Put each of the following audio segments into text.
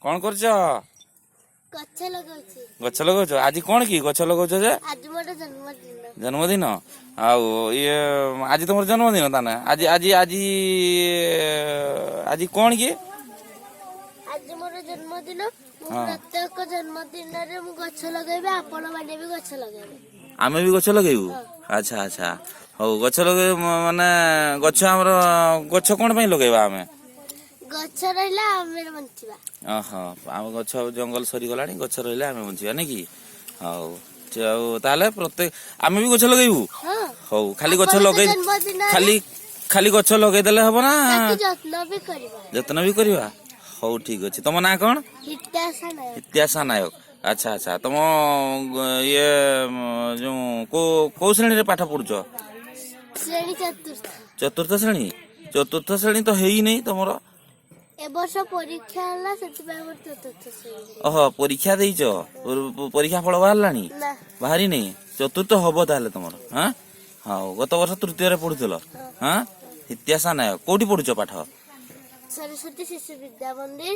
କଣ କରୁଛ? ଗଛ ଲଗାଉଛି। ଗଛ ଲଗାଉଛ? ଆଜି କଣ କି ଗଛ ଲଗାଉଛ ଯେ? ଆଜି ମୋର ଜନ୍ମଦିନ। ଜନ୍ମଦିନ? ଆଉ ଇଏ ଆଜି ତମର ଜନ୍ମଦିନ ତାନେ? ଆଜି ଆଜି ଆଜି ଆଜି କଣ କି? ଆଜି ମୋର ଜନ୍ମଦିନ। ମୁଁ ହଁ। ପ୍ରତ୍ୟେକ ଜନ୍ମଦିନରେ ମୁଁ ଗଛ ଲଗାଇବି, ଆପଣ ମାନେ ବି ଗଛ ଲଗାଇବେ। ଆମେ ବି ଗଛ ଲଗେଇବୁ? ଆଚ୍ଛା ଆଚ୍ଛା, ହଉ। ଗଛ ଲଗେଇ ମାନେ ଗଛ, ଆମର ଗଛ କଣ ପାଇଁ ଲଗେଇବା ଆମେ? ଗଛ ରହିଲେ ଆମେ ବଞ୍ଚିବା। ଓହୋ, ଆମ ଗଛ, ଜଙ୍ଗଲ ସରିଗଲାଣି, ଗଛ ରହିଲେ ଆମେ ବଞ୍ଚିବା, ନାଇଁ କି? ହଉ, ଆଉ ତାହେଲେ ପ୍ରତ୍ୟେକ ଆମେ ବି ଗଛ ଲଗେଇବୁ? ହଁ। ହଉ, ଖାଲି ଗଛ ଆପଣଙ୍କ ଲଗେଇ ଜନ୍ମଦିନରେ ଖାଲି ଖାଲି ଗଛ ଲଗେଇଦେଲେ ହବ ନା ତାକୁ ଯତ୍ନ ବି କରିବା? ଯତ୍ନ ବି କରିବା। ହଉ, ଠିକ ଅଛି। ତମ ନାଁ କଣ? ହିତାଶା ନାୟକ। ଇତ୍ୟାସା ନାୟକ। ଆଚ୍ଛା ଆଚ୍ଛା, ତମ ଇଏ ଯୋଉ କୋଉ କୋଉ ଶ୍ରେଣୀରେ ପାଠ ପଢୁଛ? ଶ୍ରେଣୀ ଚତୁର୍ଥ। ଚତୁର୍ଥ ଶ୍ରେଣୀ? ଚତୁର୍ଥ ଶ୍ରେଣୀ ତ ହେଇନି ତମର। ଏ ବର୍ଷ ପରୀକ୍ଷା ହେଲା, ସେଥିପାଇଁ ମୋର ଚତୁର୍ଥ ଶ୍ରେଣୀ। ଓହୋ, ପରୀକ୍ଷା ଦେଇଛ? ପରୀକ୍ଷା ଫଳ ବାହାରିଲାଣି? ନା। ବାହାରିନି। ଚତୁର୍ଥ ହବ ତାହେଲେ ତମର? ହଁ। ହଉ, ଗତ ବର୍ଷ ତୃତୀୟରେ ପଢୁଥିଲ? ହଁ। ଇତ୍ୟାସା ନାୟକ, କୋଉଠି ପଢୁଛ ପାଠ? ସରସ୍ୱତୀ ଶିଶୁ ବିଦ୍ୟା ମନ୍ଦିର,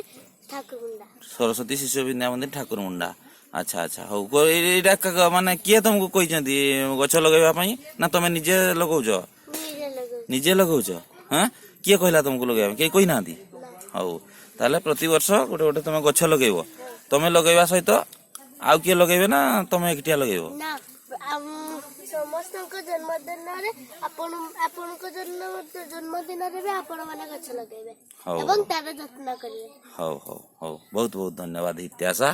ଠାକୁରମୁଣ୍ଡା। ସରସ୍ୱତୀ ଶିଶୁ ବିଦ୍ୟା ମନ୍ଦିର, ଠାକୁରମୁଣ୍ଡା। ଆଚ୍ଛା ଆଚ୍ଛା, ହଉ। ଏଇଟା ମାନେ କିଏ ତମକୁ କହିଛନ୍ତି ଗଛ ଲଗେଇବା ପାଇଁ, ନା ତମେ ନିଜେ ଲଗଉଛ? ନିଜେ ଲଗାଉଛି। ନିଜେ ଲଗଉଛ? ହଁ। କିଏ କହିଲା ତମକୁ ଲଗେଇବା ପାଇଁ? କେହି କହିନାହାନ୍ତି? ନା। ହଉ, ତାହେଲେ ପ୍ରତିବର୍ଷ ଗୋଟେ ଗୋଟେ ତମେ ଗଛ ଲଗେଇବ। ତମେ ଲଗେଇବା ସହିତ ଆଉ କିଏ ଲଗେଇବେ, ନା ତମେ ଏକୁଟିଆ ଲଗେଇବ? ନା, ଆମ ସମସ୍ତଙ୍କ ଜନ୍ମଦିନରେ, ଆପଣ ଆପଣଙ୍କ ଜନ୍ମଦିନରେ ବି ଆପଣ ମାନେ ଗଛ ଲଗେଇବେ ହଉ। ଏବଂ ତାର ଯତ୍ନ କରିବେ। ହଉ ହଉ ହଉ, ବହୁତ ବହୁତ ଧନ୍ୟବାଦ ଇତ୍ୟାସା।